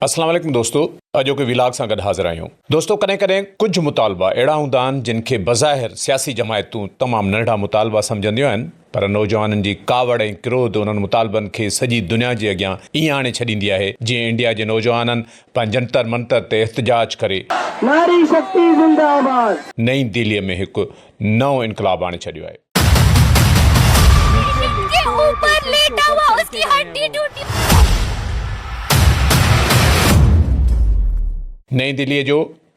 اسلام عليڪم دوستو اڄوڪي ويلاگ سان گڏ حاضر آهيون دوستو ڪڏهن ڪڏهن ڪجهه مطالبا اهڙا هوندا آهن جن کي بظاهر سياسي جماعتون تمام ننڍڙا مطالبا سمجهنديون آهن پر نوجوانن جي ڪاوڙ ۽ ڪروڌ انهن مطالبن کي سڄي دنيا جي اڳيان ائين آڻي ڇڏيندي آهي جيئن انڊيا جي نوجوانن پنهنجي جنتر منتر تي احتجاج ڪري ناري شڪتي زنده آباد. نئين دهلي ۾ هڪ نئون انقلاب آڻي ڇڏيو آهي. کے اوپر ليٽا هوا اس ڪي هڊي ٽوٽي. نئين دهليء جو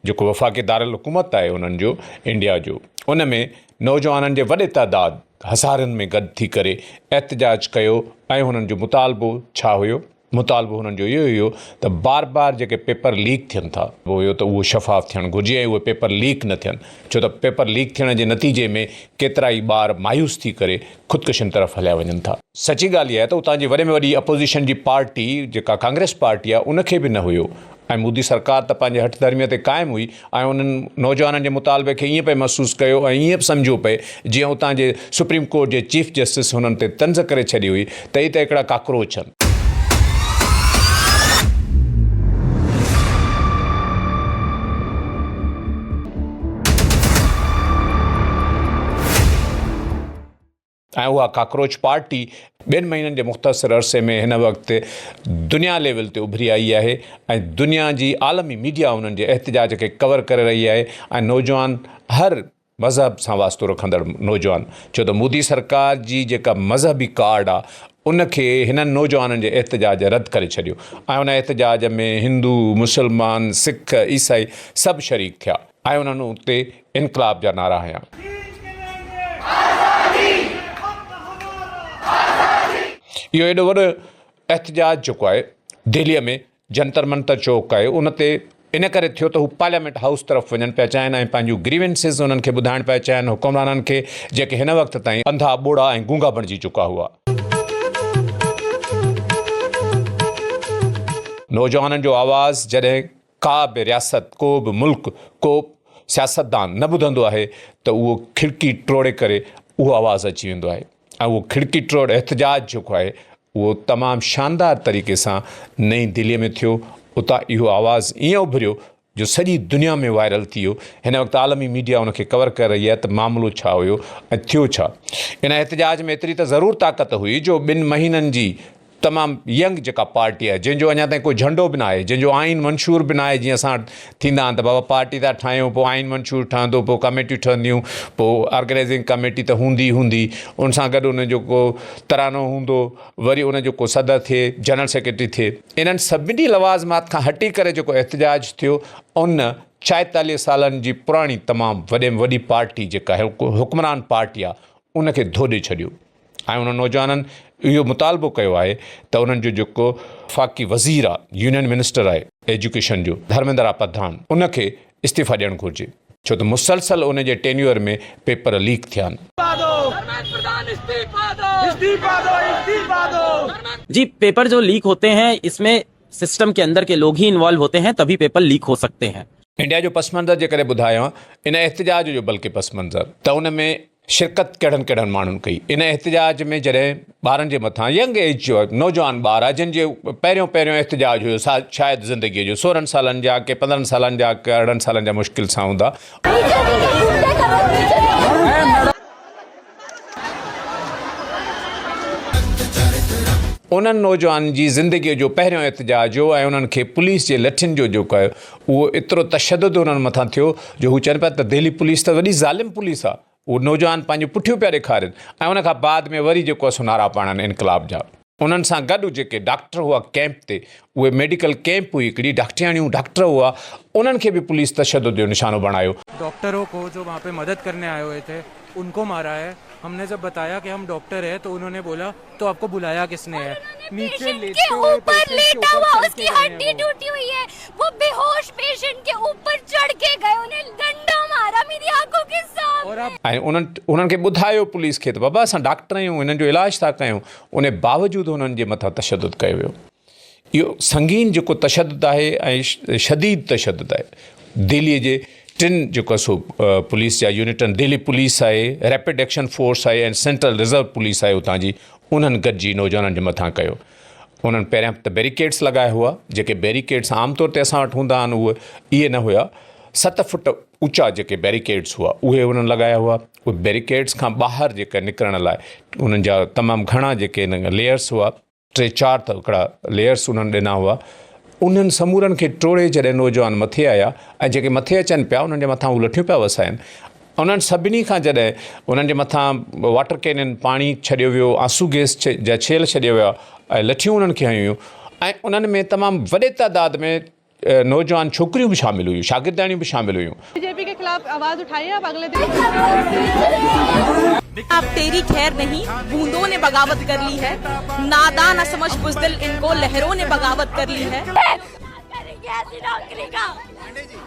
جيڪو وفاقي دارالحڪومت آهي انهن جو انڊيا جو ان ۾ نوجوانن جي وڏي تعداد هزارن ۾ گڏ ٿي ڪري احتجاج ڪيو ۽ هنن جو مطالبو ڇا هيو؟ مطالبو هنن جو اهو هيو ته بار بار جيڪي پيپر ليڪ ٿين ٿا اهو هيو ته اهو شفاف ٿيڻ گهرجي ۽ اهي پيپر ليڪ نه ٿين ڇو ته پيپر ليڪ ٿيڻ جي نتيجي ۾ ڪيترائي ٻار مايوس ٿي ڪري خودڪشين طرف هليا وڃن ٿا. سچي ڳالهه اها آهي ته اتان جي وڏي ۾ وڏي اپوزيشن جي پارٽي جيڪا ڪانگريس پارٽي آهي ان کي به نه هيو ۽ مودي سرڪار ته پنهنجي هٺ ڌرميء تي قائم هئي ۽ انهن نوجوانن جي مطالبي کي ائين پئي محسوس ڪيو ۽ ائين به سمجهيو پئي جيئن اتان جي سپريم ڪورٽ جي چيف جسٽس هنن تي طنز ڪري ڇڏي هئي ته هي ته هڪڙا ڪاڪروچ هن. ۽ اها ڪاڪروچ پارٽي ٻن مهينن جي مختصر عرصي ۾ هن وقت دنيا ليول تي اڀري آئي آهي ۽ دنيا جي عالمي ميڊيا انهن جي احتجاج کي ڪور ڪري رهي آهي ۽ نوجوان هر مذهب سان واسطو رکندڙ نوجوان ڇو ته مودي سرڪار جي جيڪا مذهبي ڪارڊ آ ان کي هنن نوجوانن جي احتجاج رد ڪري ڇڏيو ۽ ان احتجاج ۾ هندو مسلمان سک عيسائي سڀ شريڪ ٿيا ۽ انهن اتي انقلاب جا نعرا هنيا. اهو ايڏو وڏو احتجاج جيڪو آهي دهليء ۾ جنتر منتر چوڪ آهي ان تي ان ڪري ٿيو ته هو پارليامينٽ هائوس طرف وڃڻ پيا چاهين ۽ پنهنجون گريونسز انهن کي ٻڌائڻ پيا چاهين حڪمرانن کي جيڪي هن وقت تائين انڌا ٻوڙا ۽ گونگا بڻجي چڪا هئا. نوجوانن جو آواز جڏهن ڪا به رياست، ڪو به ملڪ، ڪو سياستدان نه ٻڌندو آهي ته اهو کڙڪي ٽوڙي ڪري اهو آواز اچي ويندو آهي ۽ اهو کڙڪي ٽوڙ احتجاج جيڪو آهي اهو تمام شاندار طريقي سان نئين دهلي ۾ ٿيو اتان اهو آواز ائين اڀريو جو سڄي دنيا ۾ وائرل ٿي ويو هن وقت عالمي ميڊيا ان کي ڪور ڪري رهي آهي ته معاملو ڇا هيو ۽ ٿيو ڇا ان احتجاج ۾ ايتري ته ضرور طاقت هئي جو ٻن مهينن جي تمام ينگ جيڪا پارٽي آهي جنهن جو اڃا تائين ڪو جهنڊو به ناهي جنهن جو آئين منشور به ناهي جيئن اسان وٽ ٿيندا آهن ته بابا پارٽي ٿا ٺاهيون پوء آئين منشور ٺهندو پوء ڪميٽيون ٺهنديون پوء آرگنائزنگ ڪميٽي ته هوندي ئي هوندي ان سان گڏ ان جو ڪو ترانو هوندو وري ان جو ڪو صدر ٿئي جنرل سيڪريٽري ٿئي انهن سڀني لوازمات کان هٽي ڪري جيڪو احتجاج ٿيو ان 46 سالن جي پراڻي تمام وڏي ۾ وڏي پارٽي جيڪا حڪمران پارٽي آهي ان کي ڌوڏي ڇڏيو. ۽ انهن نوجوانن اهو مطالبو ڪيو آهي ته انهن جو جيڪو وفاقي وزير آهي يونين منسٽر آهي ايجوڪيشن جو ڌرميندرا پرڌان ان کي استعيفا ڏيڻ گهرجي ڇو ته مسلسل ان جي ٽينيور ۾ پيپر ليڪ ٿيا آهن. جي پيپر جو ليڪ هوتي هين اس مين سسٽم ڪي اندر ڪي لوگ هي انوالو هوتي هين تڀي پيپر ليڪ هو سڪتي هين. انڊيا جو پس منظر جيڪڏهن ٻڌايان ان احتجاج جو بلڪه پس منظر ته ان ۾ شرڪت ڪهڙن ڪهڙن ماڻهن ڪئي؟ ان احتجاج ۾ جڏهن ٻارن جي مٿان ينگ ايج جو نوجوان ٻار آ جن جي پهريون پهريون احتجاج هيو سا شايد زندگيء جو 16 سالن جا ڪي 15 سالن جا ڪي 18 سالن جا مشڪل سان هوندا. انهن نوجوانن جي زندگيء جو پهريون احتجاج هو ۽ انهن کي پوليس جي لٺين جو جيڪو آهي اهو ايترو تشدد انهن مٿان ٿيو جو هو چون پيا ته دهلي پوليس ته وڏي ظالم پوليس آ اهو نوجوان پنهنجون پٺيون پيا ڏيکارين ۽ ان کان بعد ۾ وري جيڪو آ سو نعرا پاڻن انقلاب جا. انهن سان گڏ جيڪي ڊاڪٽر هئا ڪئمپ تي اهي ميڊيڪل ڪئمپ هئي هڪڙي ڊاڪٽرياڻيون ڊاڪٽر هئا انهن کي به پوليس تشدد جو نشانو بڻايو. ڊاڪٽرو ڪو جو وهان پي مدد ڪرني آئي هوئي ٿي ان ڪو مارا هي هم ني جب بتايا ڪي هم ڊاڪٽر هي تو انهون ني بولا تو آپ ڪو بلايا ڪس ني هي نيچي ليٽي هوئي پيشنٽ ڪي اوپر چڙھ ڪي گئي هي وو. ۽ انهن انهن کي ٻڌايو پوليس کي ته بابا اسان ڊاڪٽر آهيون هنن جو علاج ٿا ڪيون ان باوجود انهن جي مٿان تشدد ڪيو ويو. اهو سنگين جيڪو تشدد آهي ۽ شديد تشدد آهي دهلي جي ٽن جيڪو سو پوليس جا يونٽن دهلي پوليس آهي ريپڊ ايڪشن فورس آهي ۽ سينٽرل رزرو پوليس آهي اتان جي انهن گڏجي نوجوانن جي مٿان ڪيو. انهن پهريان ته بيريڪيڊس لڳايا هئا، جيڪي بيريڪيڊس عام طور تي اسان وٽ هوندا آهن اهي اهي نه هيا. ست فٽ اوچا جيڪي بيريڪيڊس هئا اهي انهن لڳايا هئا. اهي بيريڪيڊس کان ٻاهر جيڪا نڪرڻ لاء انهن جا تمام گهڻا جيڪي ليئرس هئا، ٽي چار ته هڪڙا ليئرس انهن ڏنا هئا. انهن سمورن کي ٽوڙي جڏهن نوجوان مٿي آيا ۽ جيڪي مٿي اچن پيا انهن جي مٿان هو لٺيون پيا وسائن. انهن سڀني کان جڏهن انهن جي مٿان واٽر ڪينن پاڻي ڇڏيو ويو، آنسو گيس جا ڇيل ڇڏيا ويا ۽ لٺيون انهن کي هنيون ويون ۽ انهن ۾ تمام وڏي تعداد ۾ نوجوان ڇوڪريون به شامل هيون، شاگردياڻيون به شامل هيون. بي جي پي ڪي خلاف آواز اٺائي اب اگلي دن. اب تيري خير نهين بوندون ني بغاوت ڪر لي هي نادان اسمجھ بزدل انڪو لهرون ني بغاوت ڪر لي هي. ڪرينگي ايسي نوڪري ڪا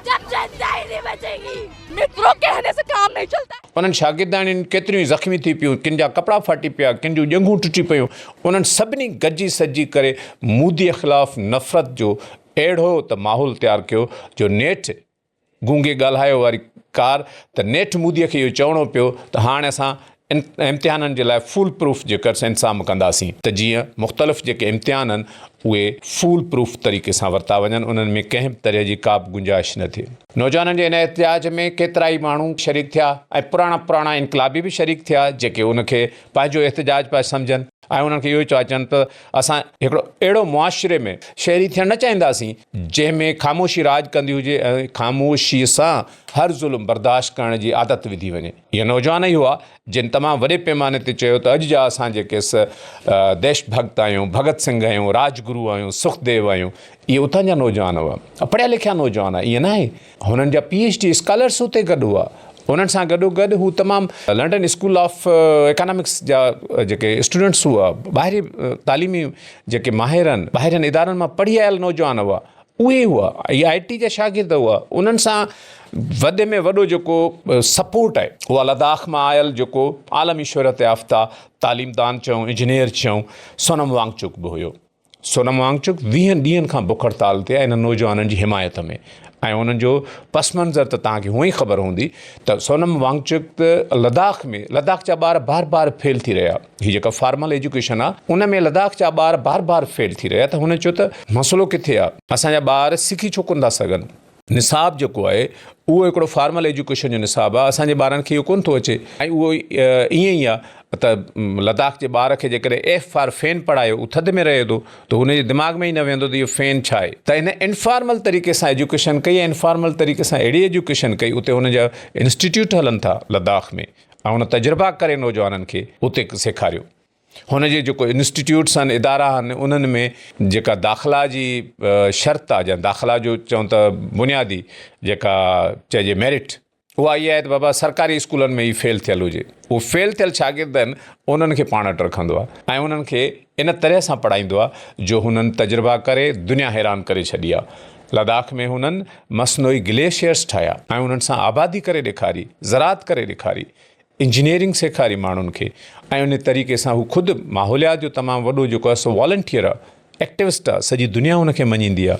جب جنتا هي نهين بچيگي. مترو ڪهني سي ڪام نهين چلتا. انهن شاگردياڻين ڪيتريون ئي زخمي ٿي پيون، ڪن جا ڪپڙا ڦاٽي پيا، ڪن جون ڄنگهون ٽٽي پيون. انهن سڀني گڏجي سڏجي ڪري موديء خلاف نفرت جو اهڙو ته ماحول تيار ڪيو جو نيٺ گونگي ڳالهايو واري ڪار ته نيٺ موديء کي اهو چوڻو پيو ته هاڻ اسان امتحانن جي لاء فول پروف جيڪر انتظام ڪنداسين ته جيئن مختلف جيڪي امتحان آهن اهي فول پروف طريقي سان ورتا وڃن انهن ۾ ڪنهن به طرح جي ڪا به گنجائش نه ٿئي. نوجوانن جي ان احتجاج ۾ ڪيترائي ماڻهو شريڪ ٿيا ۽ پراڻا پراڻا انقلابي به شريڪ ٿيا جيڪي ان کي پنهنجو احتجاج پيا سمجهن ۽ انهن کي اهو چيا اچن ته اسان هڪڙو اهڙو معاشري ۾ شهري ٿيڻ نه چاهينداسين جنهن ۾ خاموشي راڄ ڪندي هجي ۽ خاموشي سان هر ظلم برداشت ڪرڻ جي عادت وڌي وڃي. اهي نوجوان ئي هئا جن تمام وڏي پيماني تي چيو ته اڄ جا اسان جيڪي ديش ڀڳت آهيون، ڀڳت سنگهه آهيون، راج گرو آهيون، سک ديو آهيون، اهي اتان جا نوجوان هئا. پڙهيا لکيا نوجوان هئا، ائين ناهي. هنن جا پي ايڇ ڊي اسڪالرس اتي گڏ هئا. انهن سان گڏو گڏ هو تمام لنڊن اسڪول آف ايڪانامڪس جا جيڪي اسٽوڊنٽس هئا، ٻاهرين تعليمي جيڪي ماهر آهن، ٻاهرين ادارن مان پڙهي آيل نوجوان هئا. اهي هئا، اهي آء ٽي جا شاگرد هئا، انهن سان وڏي ۾ وڏو جيڪو سپورٽ آهي اها لداخ مان آيل جيڪو عالمي شهرت يافته تعليمدان چئون انجنيئر چئون سونم وانگچوڪ به هيو. سونم وانگچوڪ ويهن ڏينهن کان بک هڙتال تي آهي انهن نوجوانن جي حمايت ۾ ۽ انهن جو پس منظر ته توهان کي هونئن ئي خبر هوندي ته سونم وانگچوڪ ته لداخ ۾ لداخ جا ٻار بار بار فيل ٿي رهيا هي جيڪا فارمل ايجوڪيشن آ ان ۾ لداخ جا ٻار بار بار فيل ٿي رهيا ته هن چيو ته مسئلو ڪٿي آ اسان جا ٻار سکي ڇو ڪونه ٿا سگهن نصاب جيڪو آهي اهو هڪڙو فارمل ايجوڪيشن جو نصاب آ اسان جي ٻارن کي اهو ڪونه ٿو اچي ۽ اهو ائين ئي آ ته لداخ جي ٻار کي جيڪڏهن ايف فار فين پڙهايو اهو ٿڌ ۾ رهي ٿو ته هن جي دماغ ۾ ئي نه ويهندو ته اهو فين ڇا آهي ته هن انفارمل طريقي سان ايجوڪيشن ڪئي ۽ انفارمل طريقي سان اهڙي ايجوڪيشن ڪئي اتي هن جا انسٽيٽيوٽ هلن ٿا لداخ ۾ ۽ هن تجربا ڪري نوجوانن کي اتي سيکاريو. هن جي جيڪو انسٽيٽيوٽس آهن ادارا آهن انهن ۾ جيڪا داخلا جي شرط آهي يا داخلا جو چئون ته بنيادي جيڪا چئجي ميرٽ اها اها آهي ته بابا سرڪاري اسڪولن ۾ ئي فيل ٿيل هجي اهو فيل ٿيل شاگرد آهن انهن کي پاڻ وٽ رکندو آهي ۽ انهن کي ان طرح سان پڙهائيندو آهي جو هنن تجربا ڪري دنيا حيران ڪري ڇڏي آهي. لداخ ۾ هنن مصنوعي گليشيئرس ٺاهيا ۽ انهن سان آبادي ڪري ڏيکاري، زراعت ڪري ڏيکاري، انجنيئرنگ سيکاري ماڻهن کي ۽ ان طريقي سان هو خود ماحوليات جو تمام وڏو جيڪو آهي سو والنٽيئر آهي، ايڪٽوسٽ آهي، سڄي دنيا هن کي مڃيندي آهي.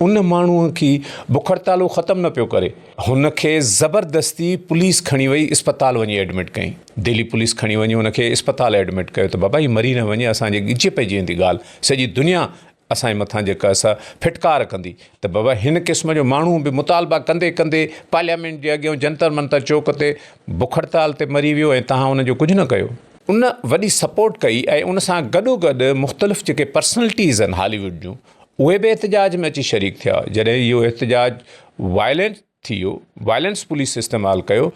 ان ماڻهوء کي بک هڙتال هو ختم نه پيو ڪري. هن کي زبردستي پوليس کڻي وئي اسپتال وڃي ايڊمٽ ڪيائين. دهلي پوليس کڻي وڃي هن کي اسپتال ايڊمٽ ڪيو ته بابا هي مري نه وڃي اسان جي ڳچي پئجي ويندي ڳالهه سڄي دنيا اسان جي مٿان جيڪا سا ڦٽڪار ڪندي ته بابا هن قسم جو ماڻهو به مطالبا ڪندي ڪندي پارليامينٽ جي اڳيان جنتر منتر چوڪ تي بک هڙتال تي مري ويو ۽ توهان ان جو ڪجهه نه ڪيو. ان وڏي سپورٽ ڪئي ۽ ان سان گڏوگڏ مختلف جيڪي پرسنلٽيز آهن هالي ووڊ جون اهي به احتجاج ۾ اچي شريڪ ٿيا جڏهن اهو احتجاج وائلنٽ ٿي ويو وائلنس پوليس استعمال ڪيو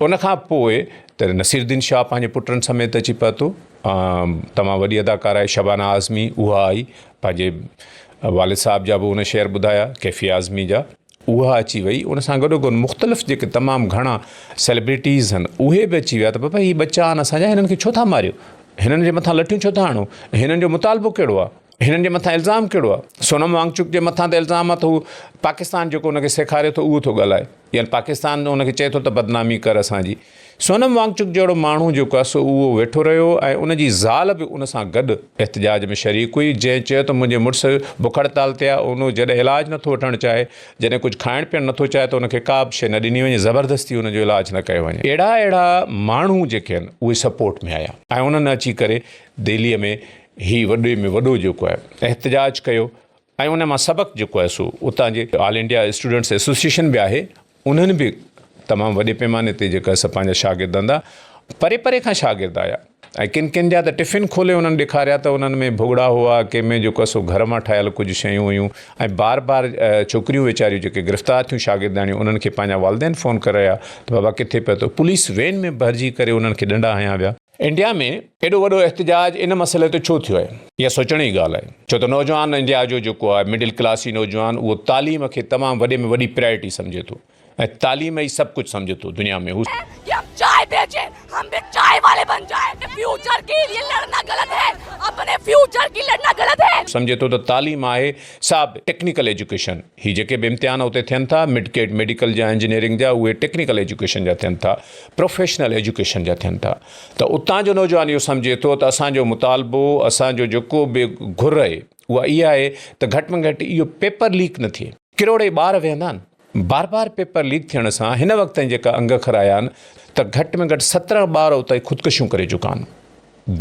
ان کان پوء ته نصير الدين شاهه پنهنجي پٽن سميت اچي پهتو تمام وڏي اداڪاره آهي شبانه اعظمي اها آئي پنهنجي والد صاحب جا به ان شعر ٻڌايا ڪيفي اعظمي جا اها اچي وئي ان سان گڏو گڏ مختلف جيڪي تمام گهڻا سيلبرٽيز آهن اهي به اچي ويا ته بابا هي ٻچا آهن اسان جا هنن کي ڇو ٿا ماريو هنن جي مٿان لٺيون ڇو ٿا هڻو هنن جو مطالبو ڪهڙو آهي هنن جي مٿان الزام ڪهڙو آهي؟ سونم وانگچوڪ جي مٿان ته الزام آهي ته هو پاڪستان جيڪو هن کي سيکاري ٿو اهو ٿو ڳالهائي يعني پاڪستان هن کي چئي ٿو ته بدنامي ڪر اسان جي. سونم وانگچوڪ جهڙو ماڻهو جيڪو آهي سو اهو ويٺو رهيو ۽ ان جي زال به ان سان گڏ احتجاج ۾ شريڪ هئي جنهن چيو ته منهنجي مڙس بک هڙتال تي آهي ان جڏهن علاج نٿو وٺڻ چاهي جڏهن ڪجهه کائڻ پيئڻ نٿو چاهي ته ان کي ڪا به شيء نه ڏني وڃي زبردستي ان جو علاج نه ڪيو وڃي. اهڙا اهڙا ماڻهو جيڪي آهن اهي سپورٽ ۾ آيا ۽ انهن اچي ڪري دهلي ۾ هي وڏي ۾ وڏو جيڪو آهي احتجاج ڪيو ۽ ان مان سبق جيڪو آهي سو اتان جي آل انڊيا اسٽوڊنٽس ايسوسيئيشن به آهي انهن به تمام وڏي پيماني تي جيڪا سا پنهنجا شاگرد آندا پري پري کان شاگرد آيا ۽ ڪن ڪن جا ته ٽفن کولي انهن ڏيکاريا ته انهن ۾ ڀڳڙا هئا ڪنهن ۾ جيڪو سو گهر مان ٺاهيل ڪجهه شيون هيون ۽ بار بار ڇوڪريون ويچاريون جيڪي گرفتار ٿيون شاگردياڻيون انهن کي پنهنجا والدين فون ڪري رهيا ته بابا ڪٿي پهتو پوليس وين ۾ ڀرجي ڪري انهن کي ڏنڊا هنيا ويا. انڊيا ۾ ايڏو وڏو احتجاج ان مسئلي تي ڇو ٿيو آهي؟ اها سوچڻ جي ڳالهه آهي. ڇو ته نوجوان انڊيا جو جيڪو آهي مڊل ڪلاسي نوجوان اهو تعليم کي تمام وڏي ۾ وڏي پرائرٽي سمجهي ٿو ۽ تعليم ئي سڀ ڪجهه سمجهي ٿو دنيا ۾ هو ڪي هم چائي بيچين هم ڀي چائي والي بن جائين فيوچر ڪي ليي لڙنا غلط هي اپني فيوچر ڪي لڙنا غلط هي. سمجهي ٿو ته تعليم آهي سا به ٽيڪنيڪل ايجوڪيشن هي جيڪي به امتحان اتي ٿين ٿا مڊ ميڊيڪل جا انجنيئرنگ جا اهي ٽيڪنيڪل ايجوڪيشن جا ٿين ٿا پروفيشنل ايجوڪيشن جا ٿين ٿا ته اتان جو نوجوان اهو سمجهي ٿو ته اسان جو مطالبو اسان جو جيڪو به گهر آهي اها اها آهي ته گهٽ ۾ گهٽ اهو پيپر ليڪ نه ٿئي. ڪروڙين ٻار ويهندا آهن. بار بار پيپر ليڪ ٿيڻ سان هن وقت تائين جيڪا انگ اکر آيا آهن ته گهٽ ۾ گهٽ 17 ٻار اتي خودڪشيون ڪري چڪا آهن.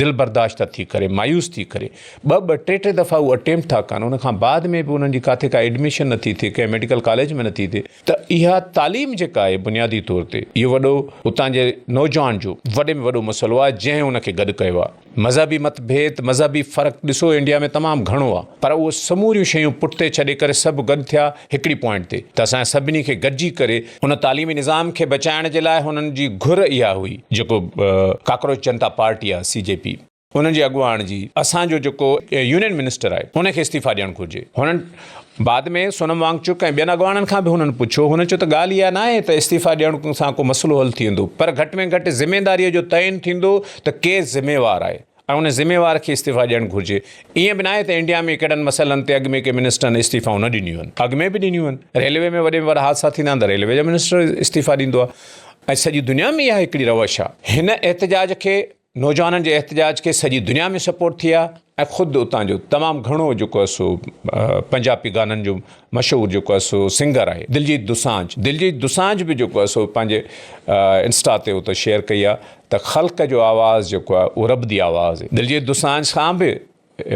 دل برداشته ٿي ڪري مايوس ٿي ڪري ٻه ٻه ٽي ٽي دفعا هو اٽيمپٽ ٿا ڪن ان کان بعد ۾ به انهن جي ڪاٿي ڪا ايڊميشن نٿي ٿئي ڪنهن ميڊيڪل ڪاليج ۾ نٿي ٿئي ته اها تعليم جيڪا آهي بنيادي طور تي اهو وڏو اتان جي نوجوان جو وڏي ۾ وڏو مسئلو آهي جنهن ان کي گڏ ڪيو آهي. مذهبي مت ڀيد، مذهبي فرق ڏسو انڊيا ۾ تمام گهڻو آ پر اهو سموريون شيون پٺتي ڇڏي ڪري سڀ گڏ ٿيا هڪڙي پوائنٽ تي ته اسان سڀني کي گڏجي ڪري ان تعليمي نظام کي بچائڻ جي لاء هنن جي گهر اها هئي جيڪو ڪاڪروچ جنتا پارٽي آ سي جي پي انهن جي اڳواڻ جي اسان جو جيڪو يونين منسٽر آهي ان کي استعيفا ڏيڻ گهرجي هنن بعد ۾ سونم وانگچڪ ۽ ٻين اڳواڻن کان به هنن پڇيو، هنن چيو ته ڳالهه اها ناهي ته استعيفا ڏيڻ سان ڪو مسئلو حل ٿي ويندو پر گهٽ ۾ گهٽ ذميداريء جو تعين ٿيندو ته ڪير ذميوار آهي ۽ ان ذميوار کي استعيفا ڏيڻ گهرجي. ائين به ناهي ته انڊيا ۾ ڪهڙن مسئلن تي اڳ ۾ ڪي منسٽرن استعيفائون نه ڏنيون آهن، اڳ ۾ به ڏنيون آهن. ريلوي ۾ وڏي ۾ وڏا حادثا ٿيندا آهن ته ريلوي جو منسٽر استعيفا ڏيندو آهي ۽ سڄي دنيا ۾ اها هڪڙي روش آهي. هن احتجاج کي نوجوانن جي احتجاج کي سڄي دنيا ۾ سپورٽ ٿي آهي ۽ خود اتان جو تمام گهڻو جيڪو آهي سو پنجابي گانن جو مشهور جيڪو آهي سو سنگر آهي دلجيت دوسانجه دلجيت دوسانجه به جيڪو آهي سو پنهنجي انسٽا تي اتي شيئر ڪئي آهي ته خلق جو آواز جيڪو آهي اهو رب the آواز آهي دلجيت دوسانجه کان به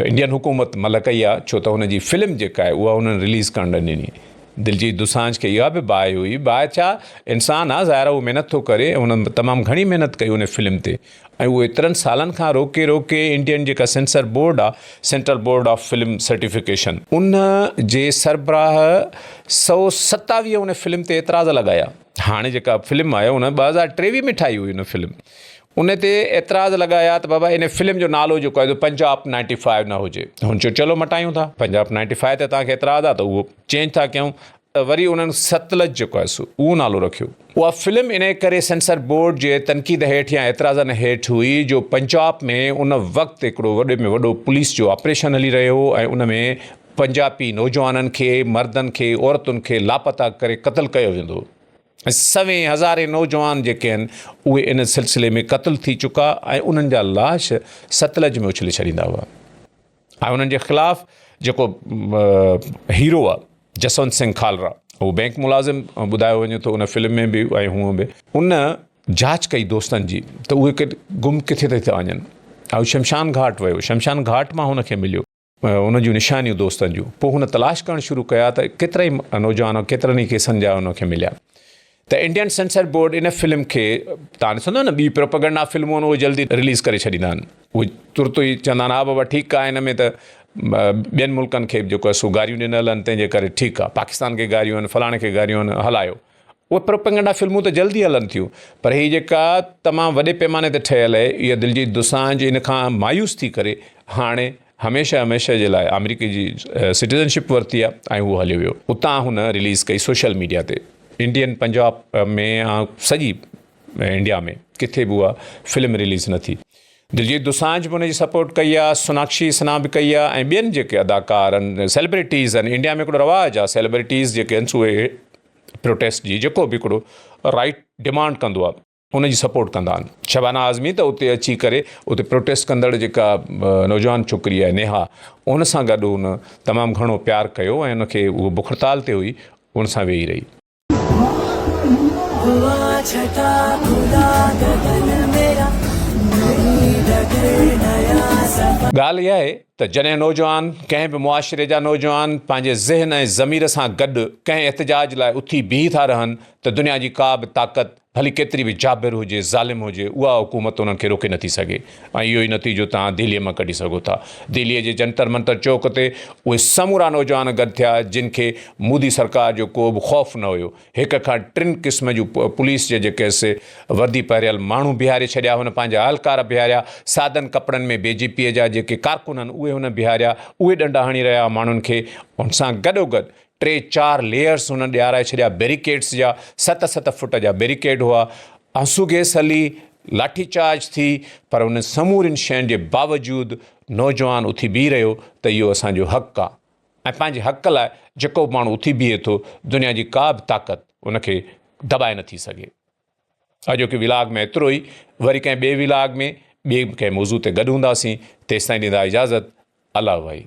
انڊين حڪومت ملهه ڪئي آهي ڇو ته هن جي فلم جيڪا آهي اها انهن رليز ڪرڻ نه ڏني. دلجيت دوسانجه کي اها به باهه هئي، باهه ڇا انسان آهي ظاهر آهي هو محنت ٿو ڪري ۽ هن تمام گهڻي محنت ڪئي ان فلم تي ۽ اهو ايترن سالن کان روڪي روڪي انڊين جيڪا سينسر بورڊ آهي central board of film certification ان جي سربراهه 127 ان فلم تي اعتراض لڳايا. هاڻي جيڪا فلم آهي ان 2023 ۾ ٺاهي هئي ان فلم ان تي اعتراض لڳايا ته بابا ان فلم جو نالو جيڪو آهي پنجاب نائنٽي فائيو نه هجي هن چيو چلو مٽايون ٿا پنجاب نائنٽي فائيو تي توهان کي اعتراض آهي ته اهو چينج ٿا ڪيون ته وري انهن ستلج جيڪو آهي سو اهو نالو رکيو اها فلم ان ڪري سينسر بورڊ جي تنقيد هيٺ يا اعتراضن هيٺ هئي جو پنجاب ۾ ان وقت هڪڙو وڏي ۾ وڏو پوليس جو آپريشن هلي رهيو هو ۽ ان ۾ پنجابي نوجوانن کي مردن کي عورتن کي لاپتا ڪري قتل ڪيو ويندو هو ۽ سوين هزارين نوجوان جيڪي آهن اهي ان سلسلي ۾ قتل ٿي چڪا ۽ انهن جا لاش ستلج ۾ اڇلي ڇڏيندا هئا ۽ انهن جي خلاف جيڪو هيرو آهي جسونت سنگهه کالرا هو بينڪ ملازم ٻڌايو وڃي ٿو ان فلم ۾ به ۽ هونء به ان جاچ ڪئي دوستن جي ته اهي گم ڪٿي ٿا وڃن ۽ شمشان گهاٽ ويو شمشان گهاٽ مان هن کي مليو ان جون نشانيون دوستن جون پوء هن تلاش ڪرڻ شروع ڪيا ته ڪيترائي نوجوان ڪيترن ئي ڪيسن جا ان کي مليا ته انڊين سينسر بورڊ ان فلم کي تان ڏسندو نه ٻي پروپگنڊا فلمون اهي جلدي رليز ڪري ڇڏيندا آهن اهي ترت ئي چوندا آهن ها بابا ٺيڪ آهي هن ۾ ته ٻين ملڪن کي به جيڪو آهي سو گاريون ڏنل آهن تنهن جي ڪري ٺيڪ آهي پاڪستان کي گاريون آهن فلاڻي کي گاريون آهن هلايو اهي پروپيگنڊا فلمون ته جلدي هلن ٿيون پر هي جيڪا تمام وڏي پيماني تي ٺهيل آهي اها دلجيت دوسانجه ان کان مايوس ٿي ڪري هاڻي هميشه هميشه جي لاء آمريڪي جي سٽيزنشپ ورتي آهي ۽ هو هليو ويو اتان هن رليز ڪئي سوشل ميڊيا تي انڊين پنجاب ۾ سڄي انڊيا ۾ ڪٿي به اها فلم رليز نه ٿي دلجيت دوسانجه به ان جي سپورٽ ڪئي آهي سوناڪشي سنها به ڪئي آهي ۽ ٻين جيڪي اداڪار آهن سيلبرٽيز آهن انڊيا ۾ هڪڙو رواج آهي سيلبرٽيز جيڪي آهن سو اهي پروٽيسٽ جي جيڪو به هڪڙو رائيٽ ڊمانڊ ڪندو آهي ان جي سپورٽ ڪندا آهن شبانه اعظمي ته اتي اچي ڪري اتي پروٽيسٽ ڪندڙ جيڪا نوجوان ڇوڪري آهي نيها ان سان گڏ ان تمام گهڻو پيار ڪيو ۽ ان کي اهو بک هڙتال تي هئي ان سان ويهي رهي. هوا ڇٽا کلا گگن ميرا نئي ڊگر نيا سفر. ڳالهه اها آهي ته جڏهن نوجوان، ڪنهن به معاشري جا نوجوان پنهنجي ذهن ۽ ضمير سان گڏ ڪنهن احتجاج لاء اٿي بيهي ٿا رهن ته دنيا جي ڪا به طاقت ڀلي ڪيتري به جابر هجي، ظالم هجي، اها حڪومت انهن کي روڪي نٿي سگهي ۽ اهو ئي نتيجو توهان دهليء مان ڪڍي سگهو ٿا. دهليء جي جنتر منتر چوڪ تي اهي سمورا نوجوان گڏ ٿيا جن کي مودي سرڪار جو ڪو به خوف نه هيو. هڪ کان ٽن قسم جون پوليس جي جيڪي سي وردي پهريل ماڻهو بيهاري ڇڏيا، هن پنهنجا اهلڪار بيهاريا، سادن ڪپڙن ۾ بي جي پيء جا جيڪي ڪارڪن آهن اهي هن بيهاريا، اهي ڏنڊا هڻي رهيا ماڻهن کي، ان سان گڏوگڏ ٽي چار ليئرس هنن ڏيارائي ڇڏيا بيريڪيڊس جا، ست ست فٽ جا بيريڪيڊ هئا، آنسو گيس هلي، لاٺي چارج ٿي، پر انهن سمورين شين جي باوجود نوجوان اٿي بيهي رهيو ته اهو اسان جو حق آ ۽ پنهنجي حق لاء جيڪو به ماڻهو اٿي بيهي ٿو دنيا جي ڪا به طاقت ان کي دٻائي نٿي سگهي. اڄوڪي ولاگ ۾ ايترو ئي، وري ڪنهن ٻئي ولاگ ۾ ٻئي ڪنهن موضوع تي گڏ هونداسين، تيستائين ڏيندا اجازت، الله وحي.